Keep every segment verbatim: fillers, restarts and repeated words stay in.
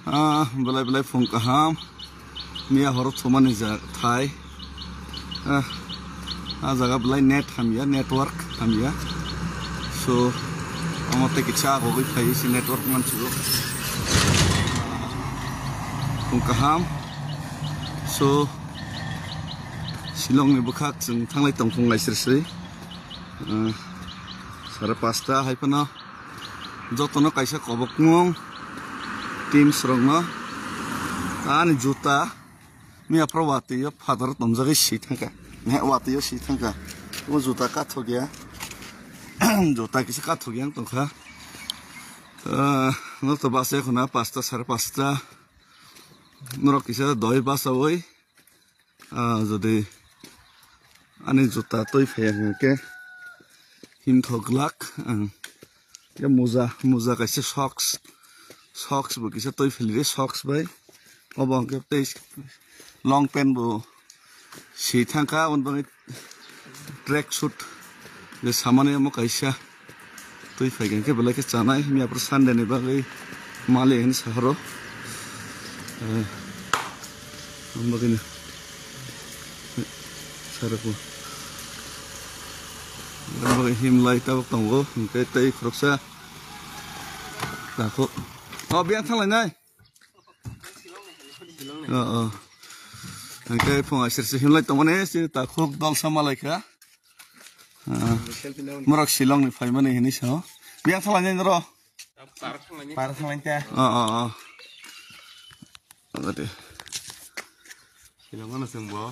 Ah, belai belai phung kaham. Miya horo thumani ja thai. Ah, ah, jaga belai net hamya, network hamya. So, amo tei kisa agogwi phai si network mansugo. Phung kaham. So, Shillong ni bwkhak chwng thanglai tong phung lai sir sri. Ah, sare pasta hai phano. Jotono kaisa kobokmung teams rokno ani juta miya phoro watwi o phataro tonjagwi si thangkha. He, watwi o si thangkha. O juta kathok ya. Juta kisa kathok yang tongkha. Ah, no to basa khuna pasta sare pasta. Norok kisa doi basawi. Ah, jodi ani juta twi phaiya hwnkhe himthok glak, ang khe muja, muja kaisa socks, socks bo kisa twi phailaidi, socks bai obo hwnkhe tei long pant bo si thangkha, aboni bagwi track suit je samani omo kaisa. Twi phai khe belai khe chanai, miya phoro Sunday ni bagwi mali hin sahoro. Eh, ang bagwi no. Sarako. Ang bagwi him lai tabuk tongo, hwnkhe tei khoroksa. Takhuk. O, biyang thanglainai. O, o. Hwnkhe phung aisir se himlai tongmani, chini takhuk dolsa malaikha. Ah, selfie na. Morok Shillong ni phaimani hinwi sao. Biyang thanglainai noro? Par thanglainai. Par thanglainai ta. O, o, o. Ode. Shillong ano chwng bo.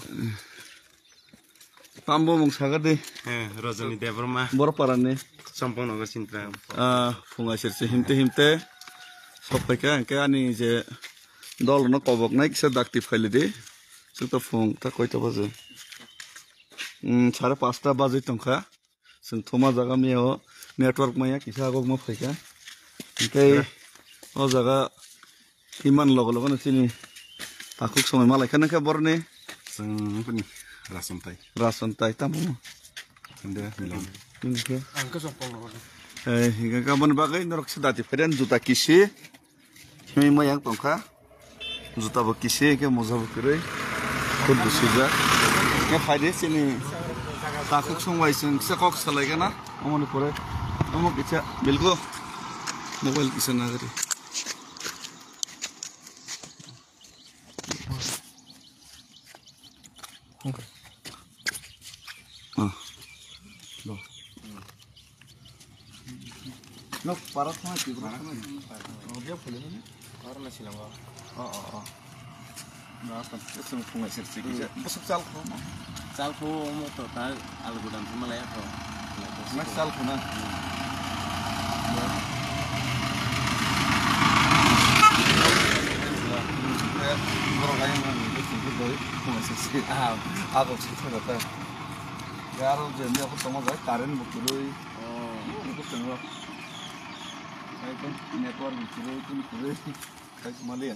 Tambo mung saga de. He, Rajani Debbarma. Borok parani. Champang nogo sintra. Ah, phung aisir se himte himte. Sok phaikha, hwnkhe ani je dol no kobok nai kisa dakti phailidi. Chwng to phung ta koita baje. Hmm, sare pasta bajwi tongkha. Chwng thuma jaga miya o network maya kisa agok ma phaikha. Hwnkhe o jaga iman logo logo no chini takhuk somoi malaikha nangkhe boroni. Chwng bini rason tai. Rason tai tamo. Hinde milong. Hwnkhe. Ang khe sokpong logo. Eh, hwnkhe aboni bagwi norok se dati phaiden juta kisi. Himwi ma yang tongkha. Juta bo kisi, hwnkhe moja bo kwrwi. Khud bo swijak. Hwnkhe phaidi chini takhuk song bai chwng kisa kok salai gana. Omoni pore. Omo kisa bilgo. Mobile kisa nagari. Ah. Nok para thang ki bro. Oh, dia boleh ni. Para na silang. Oh, oh, oh. Na kan itu semua pungai sir sir kisa. Besok chal ko. Chal ko mo to ta al gudam sama lah ya to. Next chal ko na. Borok ayang nang ni singkir doi, kuma sisi. Ah, ako sisi kata. Yaro je ni ako tongma jai current bo kwrwi. Oh. Bo tongma. Ekdom network bo kwrwi, tini kwrwi. Kai maliya.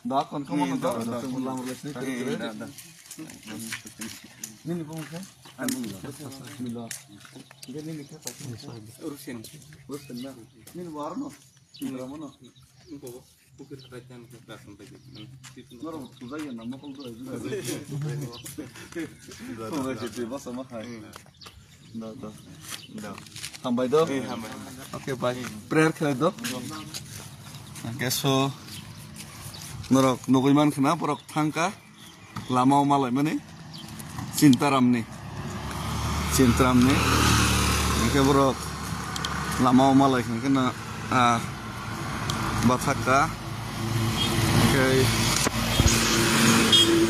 Da kon kamo da, da, da, da, da, da, da, da. Nini bung khe? Ani milo. Milo. Nini khe? Rusen. Rusen na. Nini bo arno? Nini ramo no? Nini bo. Pukir hatai tan ke rasan tai ke. Noro tujai ya nama kol do. Tujai ya. Tujai ya. Basa ma hai. Da, da. Da. Hambai do. Eh, hambai, hambai. Okay, bye. Prayer khlai do. Okay, so norok nugui man khna borok thangka. Lama o malaimani Chintaramni, Chintaramni. Hingke borok lama o malai hingke na, ah, bathakka. Hingke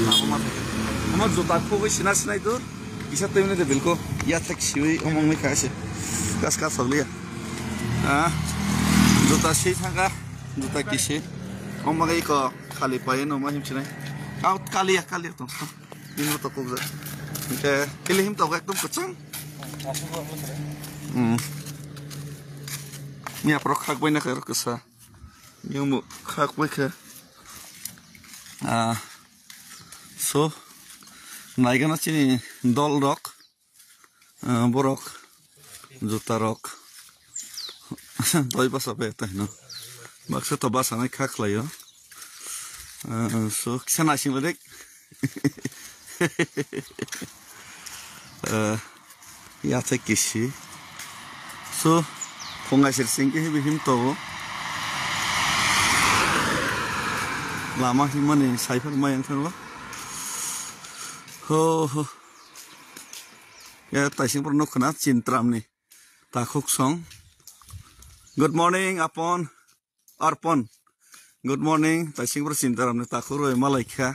lama o malai. Ama juta khogoi sina sinai dur. Kisa twi mwnwi de bilko. Yathek siwi omong ni kha se. Kas kas hokliya. Ah, juta si thangka. Juta kisi. Omong iko. Kali paye no ma him chinai. Out kali ya, kali ya tong. Him to kok ja. Ke kili him to ekdom kachang. Hmm. Ni aprok khak bai na kar kasa. Ni mo khak bai khe. Ah. So, naigana chini dol rok. Ah, borok juta rok Doi basa bai ta hino. Baksa to basa nai kha khlaio. Ah, so kisa naising le dek. Ah, ya thai kisi. So phungai sir sing ke hibi him to. Lama himani saifar mai ang thanglo. Ho ho. Ya taising por nok khna Chintram ni. Takhuk song. Good morning, Apon. Arpon. Good morning. Taising bro Sintaram ni takhuk roi malai kha.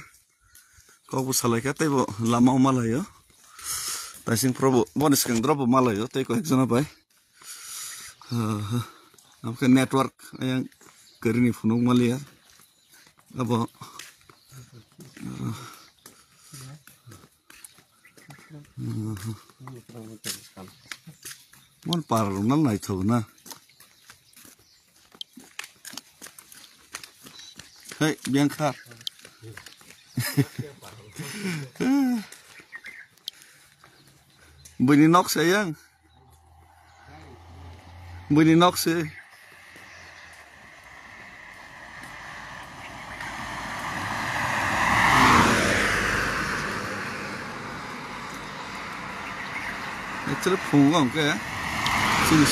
Kok bo salai kha, tei bo lama o malai o. Taising pro bo, boni swkang drop bo malai o, tei koi ek jona bai. Am khe network ayang kari ni phunuk maliya. Abo. Mon par rok nal naithok na. Hei, biang kha. Buini nok se yang. Buini nok se. Actually, phungo hwnkhe chini